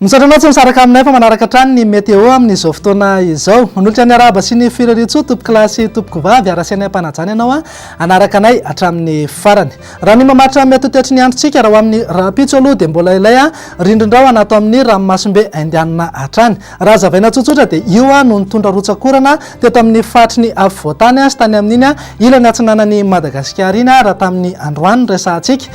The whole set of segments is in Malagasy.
Misaotra anao tsy misaraka aminay fa manaraka hatrany ny météo amin'izao fotoana izao. Manolotra ny arahaba sy ny firariantsoa tompokolahy sy tompokovavy ary asainay am-panajana ianao hanaraka anay hatramin'ny farany. Raha ny mamaritra ny mety ho toetry ny androntsika raha ho amin'ny rahampitso aloha dia mbola ilay rindrin-drahona ato amin'ny ranomasimbe Indianina hatrany. Raha hazavaina tsotsotra dia io no nitondra rotsak'orana teto amin'ny faritry ny afovoantany sy tany amin'iny ilany atsinanan'i Madagasikara iny raha tamin'ny androany no resahantsika.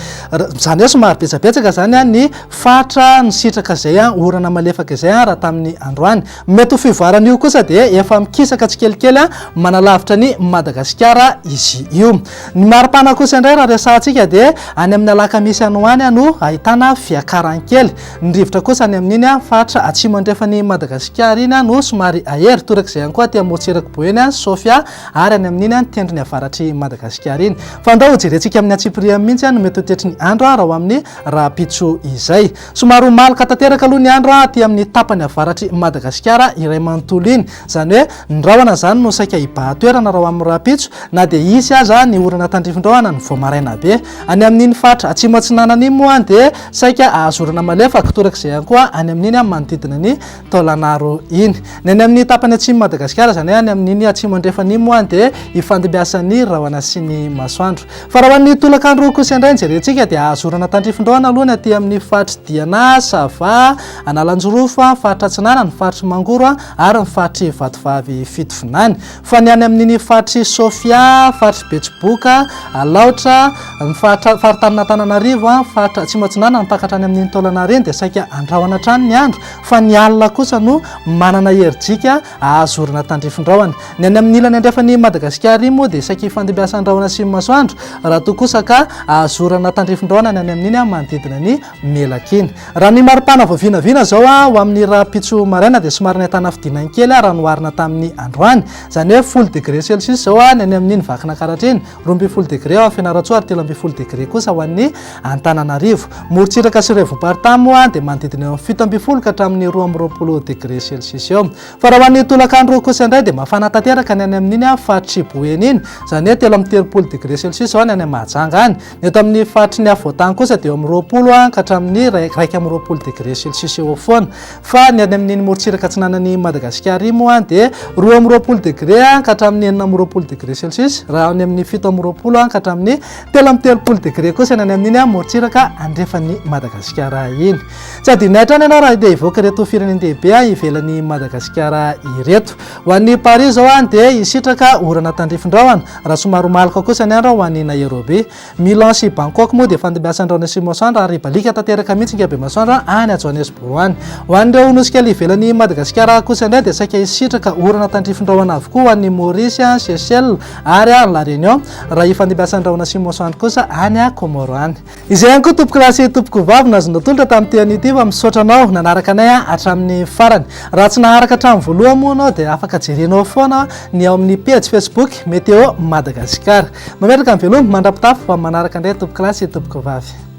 Izany hoe somary betsabetsaka izany ny faritra nisitraka izay orana malefaka izay raha tamin'ny androany. Mety ho fivoaran'io kosa dia efa mikisaka tsikelikely manalavitra an'i Madagasikara izy io. Ny maripana kosa indray raha resahantsika dia any amin'ny alakamisy any ho any no ahitana fiakarany kely. Ny rivotra kosa any amin'iny faritra atsimo andrefan'i Madagasikara iny no somary ahery. Torak'izay ihany koa aty amorontsirak'i Boeny, Sofia ary any amin'iny tendrony avaratr'i Madagasikara iny. Fa andao hojerentsika amin'ny antsipiriany mihitsy no mety ho toetry ny andro raha ho amin'ny rahampitso izay. Somary ho maloka tanteraka aloha ny andro aty amin'ny tapany avaratr'i Madagasikara iray manontolo iny. Izany hoe ny rahona izany no saika hibahan-toerana raha ho amin'ny rahampitso na dia hisy aza ny orana tandrifin-drahona ny vao maraina be. Any amin'iny faritra atsimo atsinanana iny moa dia saika hahazo orana malefaka, torak'izay ihany koa any amin'iny manodidina ny Taolagnaro iny. Ny any amin'ny tapany atsimon'i Madagasikara, izany hoe any amin'iny atsimo andrefana iny moa dia ifandimbiasan'ny rahona sy ny masoandro. Fa raha ho an'ny tolakandro kosa indray no jerentsika dia azo orana tandrifin-drahona aloha ny aty amin'ny faritr'i Diana, Sava, Analanjirofo, faritra Atsinanana, faritr'i Mangoro ary ny faritr'i Vatovavy Fitovinany. Fa ny any amin'iny faritr'i Sofia, faritr'i Betsiboka, Alaotra, ny faritra faritanin'Antananarivo, faritra Atsimo Atsinanana, mipaka hatrany amin'iny Taolagnaro iny dia saika andrahona hatrany ny andro fa ny alina kosa no manana herijika ahazo orana tandrifin-drahona. Ny any amin'ny ilany andrefan'i Madagasikara iny moa dia saika ifandimbiasan'ny rahona sy ny masoandro raha toa kosa ka ahazo orana tandrifin-drahona ny any amin'iny manodidina ny Melaky iny. Raha ny maripana vao vinavina izao ho amin'ny rahampitso maraina dia somary nahitana fidinany kely raha noharina tamin'ny androany. Izany hoe 10 degré celsius izao ny any amin'iny Vakinankaratra iny, 12 degré ao Fianarantsoa ary 13 degré kosa ho an'ny Antananarivo. Morontsiraka sy Revopartany moa dia manodidina eo amin'ny 17 ka hatramin'ny 22 degré celsius eo. Fa raha ho an'ny tolakandro kosa indray dia mafana tanteraka ny any amin'iny faritr'i Boeny iny, izany hoe 33 degré celsius izao ny any Mahajanga any. Ny eto amin'ny faritry ny afovoan-tany kosa dia eo amin'ny 20 ka hatramin'ny 21 degré celsius eo foana. Fa ny any amin'iny morontsiraka atsinanan'i Madagasikara iny moa dia 22 degré ka hatramin'ny 26 degré celsius, raha any amin'ny 27 ka hatramin'ny 33 degré kosa ny any amin'iny morontsiraka andrefan'i Madagasikara iny. Tsy adinonay hatrany ianao raha te hivoaka ireto firenen-dehibe ivelan'i Madagasikara ireto. Ho an'i Paris izao dia hisitraka orana tandrifin-drahona, raha somary ho maloka kosa ny andro ho an'i Nairobi. Milan sy Bangkok moa dia fandimbiasan-drahona sy masoandro ary baliaka tanteraka mihitsy ingahy Bemasoandro any Johannesburg any. Ho an'ireo nosy kely ivelan'i Madagasikara kosa indray dia saika hisitraka orana tandrifin-drahona avokoa ho an'i Maurice, Seychelles ary La Réunion, raha hifandimbiasan-drahona sy masoandro kosa any Comores any. Izay ihany koa tompokolahy sy tompokovavy no azo natolotra tamin'ity anio ity fa misaotra anao nanaraka anay hatramin'ny farany. Raha tsy naharaka hatramin'ny voalohany moa ianao dia afaka jerenao foana ny ao amin'ny pejy Facebook Météo Madagascar. Mametraka ny veloma mandra-pitafy ho amin'ny manaraka indray tompokolahy sy tompokovavy.